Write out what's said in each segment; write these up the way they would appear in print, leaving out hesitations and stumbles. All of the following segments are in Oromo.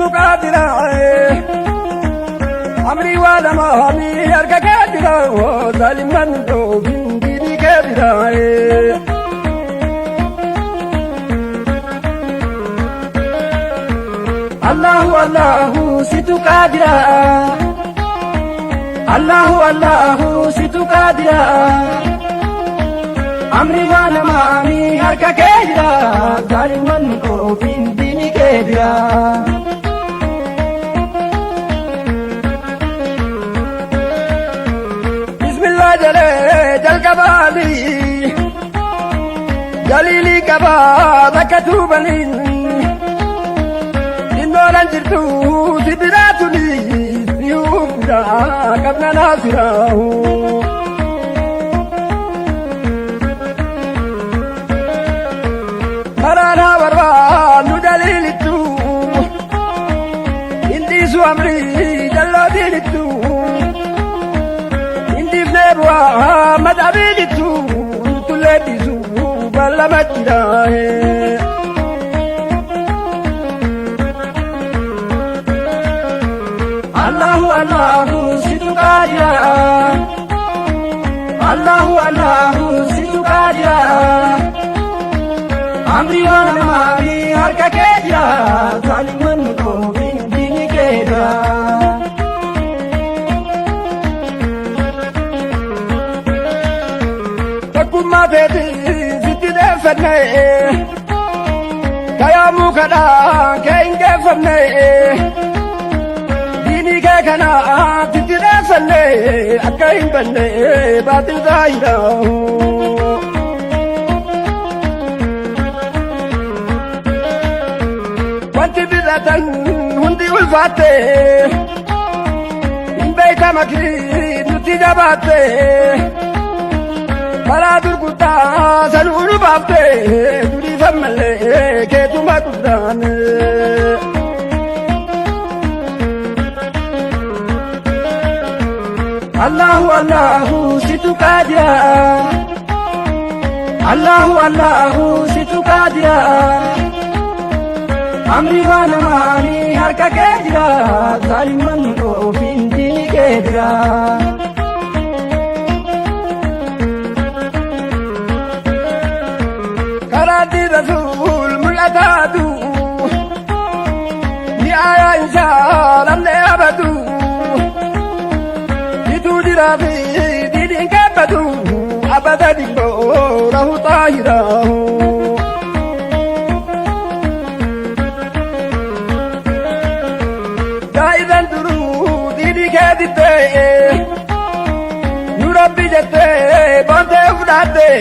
Situ qaadira. Amrii waa lamaanii harka kee jira. Zaalimman dhoofin diinii kee bira. Allahu Allahu situ qaadira. Allahu Allahu situ qaadira. Amri waa lamaanii harka kee jira. Zaalimman dhoofin diinii kee bira. Bismillah jedhee jalqabaanii jaliilii qabaa bakka tuubanii innoolan jirtu si biraa tuni si hubda qabna naasiraahu. Maraanaa barbaannu jaliilittu hindiisu amrii jallootiinittu hindiifnee bu'aa madhabiinittu nutullee dhiisu ballama jiraahe. Allahu Allahu situ qaadira. Allahu Allahu situ qaadira. Amri waan namaanii harka kee jira. Zaalimman dhoofin diinii kee jira. Tokkummaa teetii sitti deeffanne. Kayaamuu kadhaa kee hin geeffamne. Diinii kee kanaa sitti deeffanne akka hin banne baatil zaahiraa. Wanti biratan hundi ulfaatte hin beeyta makrii nuti jabaatte karaa gurguddaa sanuu nu baafte durii fammallee keetuma guddaan. Allahu Allahu situ qaadira. Allahu Allahu situ qaadira. Amri waa namaanii harka kee jira. Zaalimman dhoofin diinii kee jira. Karaa rasuul mul'ataatu ni aayaa isaa namni abadu. Jituu jiraa fi diiniin keebbatu abada dhibboo rahu xaahiraahu. Daa'izan duruu diinii kee diddee nu rabbi jettee boontee fudhattee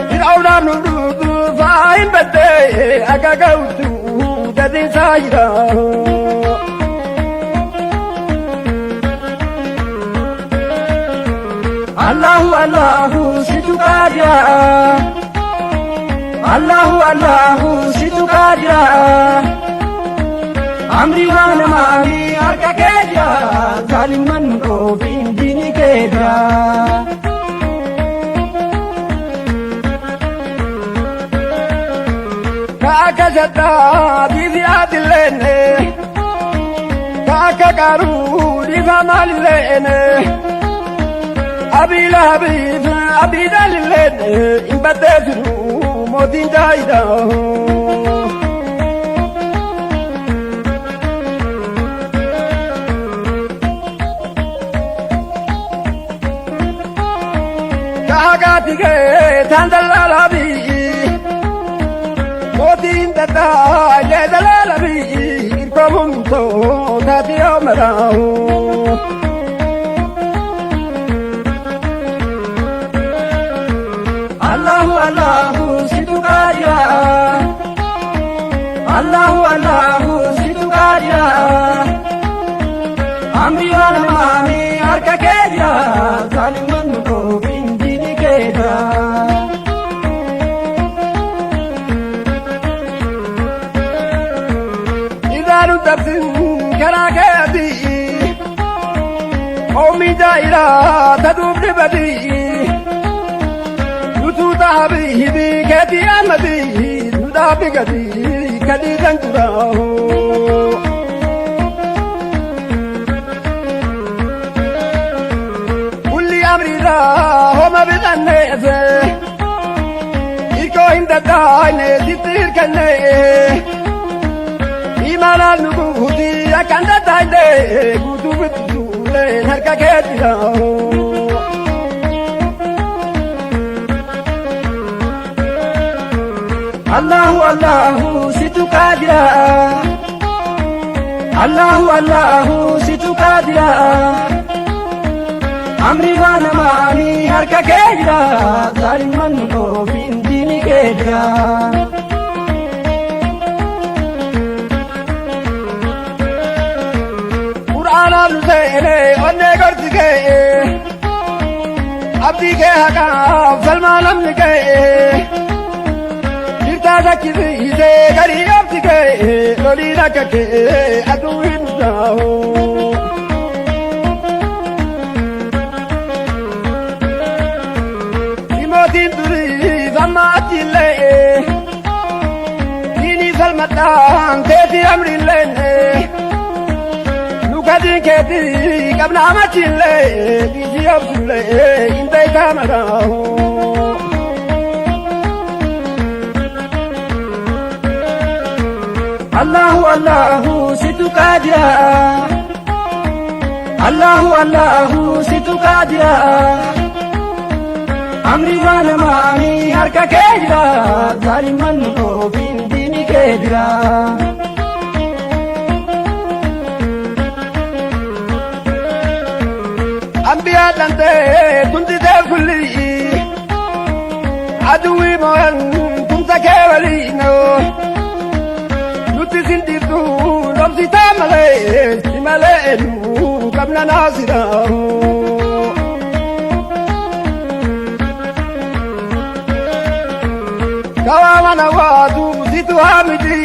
Fir'aawnaan nu dhuunfaa hin baddee akka ga'utu gadi saayiraahu. Allahu Allahu situ qaadira. Allahu Allahu situ qaadira. Amri waa namaanii harka kee jira. Zaalimman dhoofin diinii kee jira. Ka akka shaddaa fi adilleenne ka akka qaaruu dhiifa maalilleenne abii lahabiif abii daalilleenne hin baddeessinu mootiin jaayidaa. Kaagaati kee taan dallaalaabii mootiin daddaa illee dalaalabii irkoomuun taati yoo maraahu. Allahu Allahu situ qaadira. Allahu Allahu situ qaadira. Amri waan namaanii harka kee jira. Zaalimman dhoofin diinii kee jira. Irraa nu dabsin karaa keetii. Qoomii jaa'iraa taduuf dhibadii. Nutuu xaabii keetii ammadii nu dhaabbi gadii kadhiisan jira. kenne. Imaanaan nu guuti akkan daddaa'e guutuu bittisuuleen harka kee jira. Allahu Allahu situ qaadira. Allahu Allahu situ qaadira. Amri waan namaani harka kee jira. Zaalimman ofiin diini kee jira. Qur'aanaan nu seene onnee gorsi kee. Abdii kee haqaaf falmaa namni kee. Jirtaa sakkisiisee garii obsi kee. Loliin akka kee aduu hin taa'u. Mootiin durii amma achillee diinii falmadhaan keetii amrillee nu kadiin keetii qabna amachillee dhiisii obsullee hin beekaa maraahu. Allahu Allahu situ qaadira. Allahu Allahu situ qaadira. Amri waan namaani harka kee jira. Zaalimman ofiin diini kee jira. Ambiyaa dhantee tumsitee kulli aduwwii moo'an tumsa kee waliin nuti sin dhiiftu dhoomsitaa malee si malee nu qabna naasira. Kawaa mana waatu situ haamiti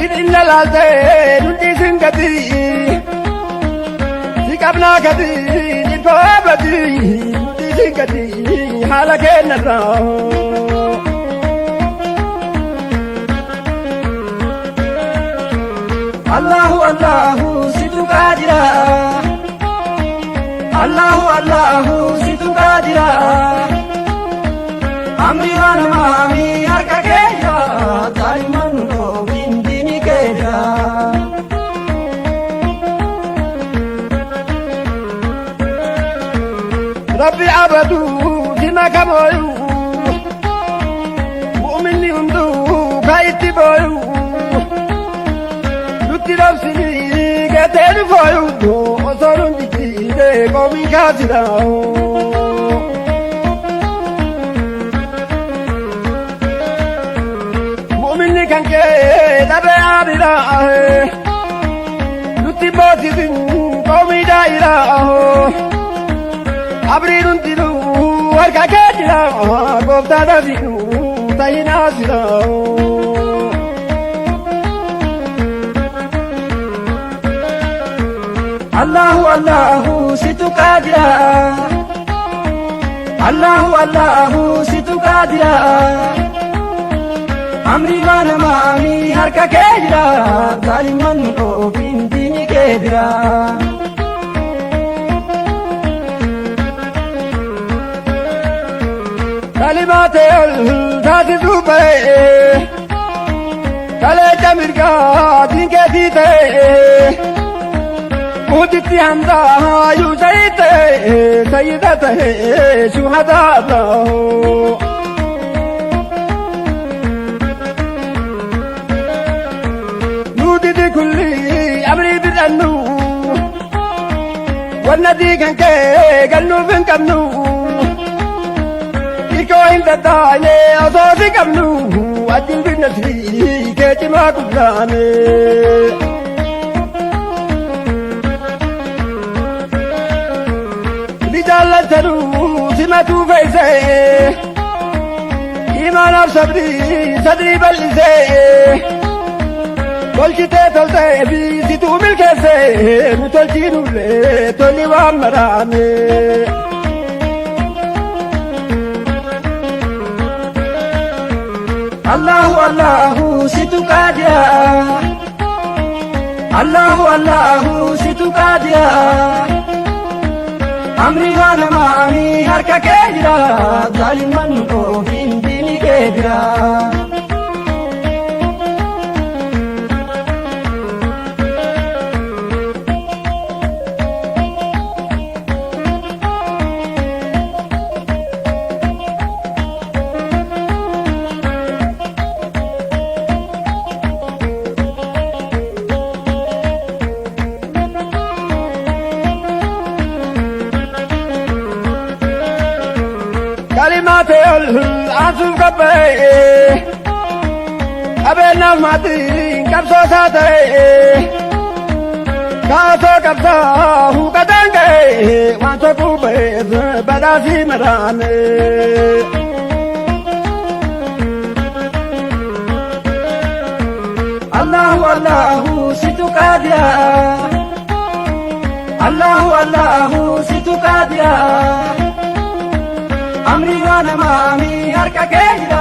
inni laaltee nu dhiisin gatii. Si qabnaa gadi dhibbaa badi nuti sin gadi haala kennarraa. Allahu Allahu situ qaadira. Allahu Allahu situ qaadira. Amri waan namaami harka kee jira. Zaalimman ofiin diini kee jira. Rabbi abadu sima kamooyu mu'minni hunduu ka itti booyu nutti dhoobsini geetee nu fooyu osoo nun jijjiire qoomii kaasira. Mu'minni kan kee dhabee aadira nutti boosisin qoomii daa'ira. Abriin hundinuu harka kee jira gooftaa taasisuu ta'inaa jira. Allahu Allahu situ qaadira. Allahu Allahu situ qaadira. Amri waan namaani harka kee jira. Zaalimman ofiin diini kee jira. Kalimaa ta'e ol taasisuu ba'ee kaleecha mirgaa diinkeetii ta'e Uditti hamzaa yuusayii ta'e sayyida ta'e shuhadaa ta'u. Nuudidi kulli amrii bidhannu wanna diigan kee galluuf hin qabnu. Ikoo hin daddaane osoo si qabnu wajjin binnasi kee cimaa guddaane. Ni jaallatanu simatuu fe'isee imaanaaf sabrii sadrii bal'isee tolchitee toltee fi situu milkeessee nu tolchiinullee tolli waan maraame. Allahu Allahu situ qaadira. Allahu Allahu situ qaadira. Amri waan namaani harka kee jira. Zaalimman ofiin diini kee kee jira. Kalimaatee ol aansuuf qophaa'e qabeenyaaf maatiin qabsoosaa ta'e kaasoo qabsaa huuqataan ga'e waan tokko ba'eef badhaasii maraane. Allahu Allahu situ qaadira, Allahu Allahu situ qaadira. Amri waa namaa mi harka kee jira.